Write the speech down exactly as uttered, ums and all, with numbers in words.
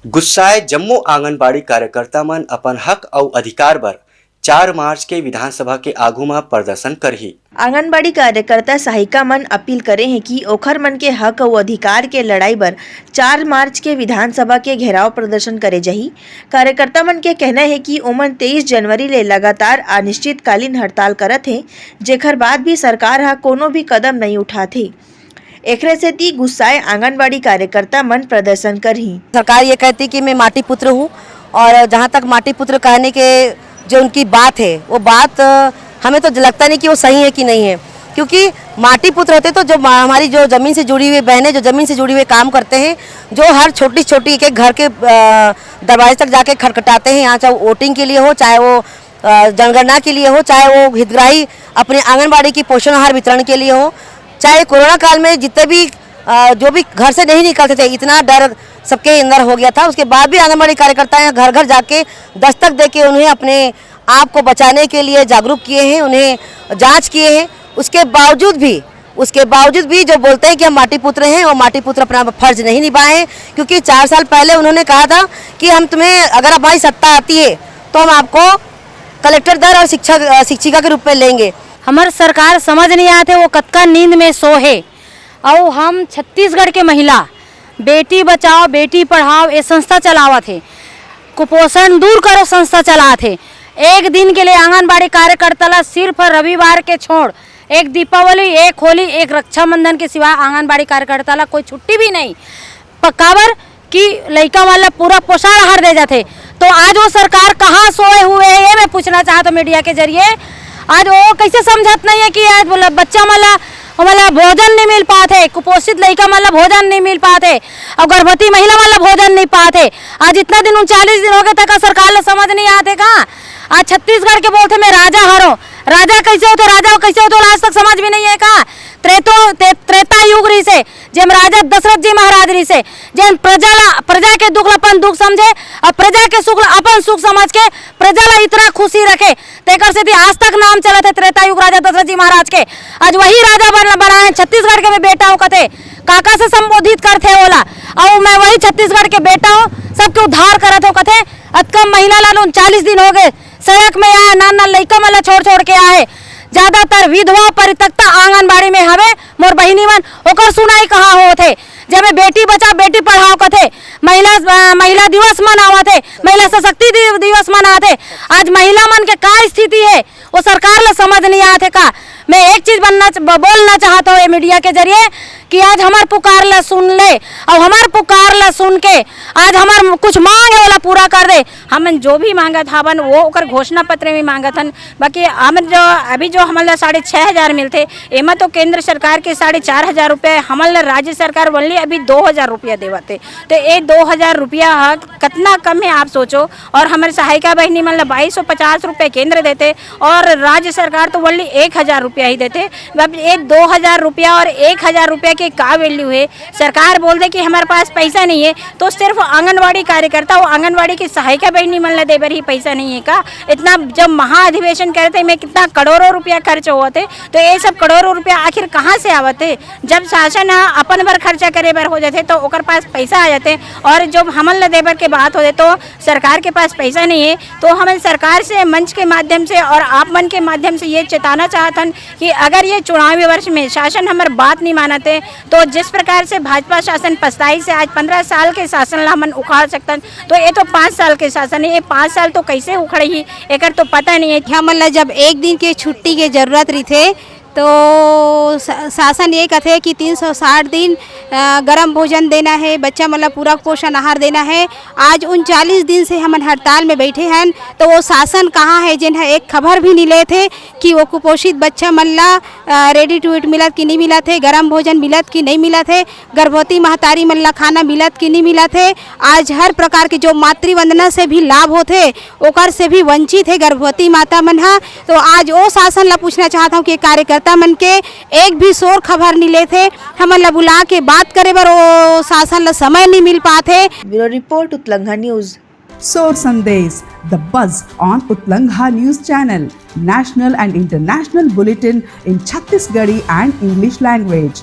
गुस्साए जम्मो आंगनबाड़ी कार्यकर्ता मन अपन हक अउ अधिकार बर चार मार्च के विधानसभा के आगू म प्रदर्शन करही। आंगनबाड़ी कार्यकर्ता सहायिका मन अपील करे हें कि ओखर मन के हक अउ अधिकार के लड़ाई बर चार मार्च के विधानसभा के घेराव प्रदर्शन करे जाही। कार्यकर्ता मन के कहना हे कि ओमन तेईस जनवरी ले लगातार अनिश्चितकालीन हड़ताल करत हें, जेखर बाद भी सरकार ह कोनो भी कदम नइ उठात हे। एकरे सेती गुस्साए आंगनबाड़ी कार्यकर्ता मन प्रदर्शन करही। सरकार ये कहती कि मैं माटी पुत्र हूँ, और जहाँ तक माटी पुत्र कहने के जो उनकी बात है, वो बात, अ, हमें तो लगता नहीं कि वो सही है कि नहीं है, क्योंकि माटी पुत्र होते तो जो मा-, हमारी जो जमीन से जुड़ी हुई बहनें, जो जमीन से जुड़ी हुए काम करते हैं, जो हर छोटी छोटी एक एक घर के, अ, दरवाजे तक जाके खटखटाते हैं, यहाँ चाहे वोटिंग के लिए हो, चाहे वो अ, जनगणना के लिए हो, चाहे वो हितग्राही अपने आंगनबाड़ी की पोषण आहार वितरण के लिए हो, चाहे कोरोना काल में जितने भी, अ, जो भी घर से नहीं निकलते थे, इतना डर सबके अंदर हो गया था। उसके बाद भी आंगनबाड़ी कार्यकर्ता यहाँ घर घर जाके दस्तक दे के उन्हें अपने आप को बचाने के लिए जागरूक किए हैं, उन्हें जांच किए हैं। उसके बावजूद भी उसके बावजूद भी जो बोलते हैं कि हम माटी पुत्र हैं, वो माटी पुत्र अपना फर्ज नहीं निभाए हैं, क्योंकि चार साल पहले उन्होंने कहा था कि हम तुम्हें, अगर हमारी सत्ता आती है, तो हम आपको कलेक्टर दर और शिक्षा, अ, शिक्षिका के रूप में लेंगे। हमर सरकार समझ नहीं आते, वो कतका नींद में सो है। और हम छत्तीसगढ़ के महिला बेटी बचाओ, बेटी पढ़ाओ, ये संस्था चलावत है, कुपोषण दूर करो संस्था चलात है। एक दिन के लिए आंगनबाड़ी कार्यकर्ता ला सिर्फ रविवार के छोड़ एक दीपावली, एक होली, एक रक्षाबंधन के सिवा आंगनबाड़ी कार्यकर्ता ला कोई छुट्टी भी नहीं। प-, काबर कि लइका मन ला पूरा पोषण आहार दे जाथे। तो आज वो सरकार कहाँ सोए हुए है, ये मैं पूछना चाहत हूँ मीडिया के जरिए। आज वो कैसे समझत नहीं है कि आज बोला बच्चा मन ला, ओमन ला भोजन नहीं मिल पात है, कुपोषित लइका मन ला भोजन नहीं मिल पात है, और गर्भवती महिला मन ला भोजन नहीं पात है। आज इतना दिन, उनचालीस दिन हो गए तक सरकार ला समझ नहीं आते का? आज छत्तीसगढ़ के बोलथे मैं राजा हरों, राजा कैसे होथे, राजा कैसे होथे, आज तक समझ भी नहीं है का? त्रेतो-, ते-, त्रेता युग रहिसे, जेम राजा दशरथ जी महाराज रहिसे, जेम प्रजा ला, प्रजा के दुख ला अपन दुख समझे और प्रजा के सुख ला अपन सुख समझ के प्रजा ला इतना खुशी रखे, तेकर सेती आज तक नाम चलत है त्रेता युग राजा दशरथ जी महाराज के। आज वही राजा बन-, बनाए हैं, छत्तीसगढ़ के मैं बेटा हूँ कथे, काका से संबोधित करथे ओला, और मैं वही छत्तीसगढ़ के बेटा हूँ, सबके उद्धार करत हूँ कथे। अतका महीना ला उनचालीस दिन हो गए, सड़क में आए, नान नान लइका मन ला छोड़ छोड़ के आए। ज्यादातर विधवा परित्यक्ता आंगनबाड़ी में हवे मोर बहिनी मन, ओकर सुनाई कहाँ होत हे? जब ये बेटी बचाओ बेटी पढ़ाओ कथे, महिला, अ, महिला दिवस मनावत हे, महिला सशक्ति दि-, दिवस मनावत हे, आज महिला मन के का स्थिति हे, वो सरकार ला समझ नहीं आत हे का? मैं एक चीज बनना च-, ब-, बोलना चाहत हूँ ये मीडिया के जरिए कि आज हमर पुकार ला सुन ले और हमर पुकार ला सुन के आज हमर कुछ मांग है, ओला पूरा कर दे। हमन जो भी मांगत हावन, वो ओकर घोषणा पत्र में मांगत हन। बाकी हमन जो, अभी जो हमन ला साढ़े छः हजार मिलथे, एमा तो केंद्र सरकार के साढ़े चार हजार रुपया, हमन ला राज्य सरकार only अभी दो हजार रुपया देवत हे। तो ये दो हजार रुपया ह कतना कम है, आप सोचो। और हमर सहायिका बहिनी मन ला बाईस सौ पचास रुपये केंद्र देथे और राज्य सरकार तो only एक हजार रुपया ही देथे। अब ये दो हजार रुपया और एक हजार रुपया के का value है? सरकार बोल दे कि हमारे पास पैसा नहीं है, तो सिर्फ आंगनवाड़ी कार्यकर्ता, वो आंगनवाड़ी की सहायिका बहिनी मन ला दे बर ही पैसा नहीं है का? इतना जब महाअधिवेशन करे थे, में कितना करोड़ों रुपया खर्च होवत हे, तो ये सब करोड़ों रुपया आखिर कहाँ से आवत हे? जब शासन ह अपन बर खर्चा करे बर हो जाथे, तो ओकर पास पैसा आ जाथे, और जब हमन ला दे बर के बात होथे, तो सरकार के पास पैसा नहीं है। तो हमन सरकार से मंच के माध्यम से और आप मन के माध्यम से ये चेताना चाहत हन कि अगर ये चुनावी वर्ष में शासन हमर बात नहीं मानत हे, तो जिस प्रकार से भाजपा शासन पछताई से आज पन्द्रह साल के शासन ला हमन उखाड़ सकतन, तो ये तो पाँच साल के शासन है, ये पाँच साल तो कैसे उखड़ही, एकर तो पता नहीं है। हमन ला जब एक दिन के छुट्टी के जरूरत रहिथे, तो सा-, शासन ये कथे कि तीन सौ साठ दिन, अ, गरम भोजन देना है, बच्चा मन ला पूरक पोषण आहार देना है। आज उनचालीस दिन से हमन हड़ताल में बैठे हन, तो वो शासन कहाँ है, जेन ह एक खबर भी नहीं लेत हे कि वो कुपोषित बच्चा मन ला, अ, ready to eat मिलत कि नहीं मिलत हे, गरम भोजन मिलत कि नहीं मिलत हे, गर्भवती महतारी मन ला खाना मिलत कि नहीं मिलत हे। आज हर प्रकार के जो मातृ वंदना से भी लाभ होथे, ओकर से भी वंचित हे गर्भवती माता मन ह। तो आज ओ शासन ला पूछना चाहत हूँ कि कार्यकर्ता मन के एक भी शोर खबर नहीं लेत हे, हमन ला बुला के बात करे बर ओ शासन ला समय नहीं मिल पात हे। Bureau report, Utlangha News. Sor Sandesh, the buzz on Utlangha News Channel, national and international bulletin in Chhattisgarhi and English language.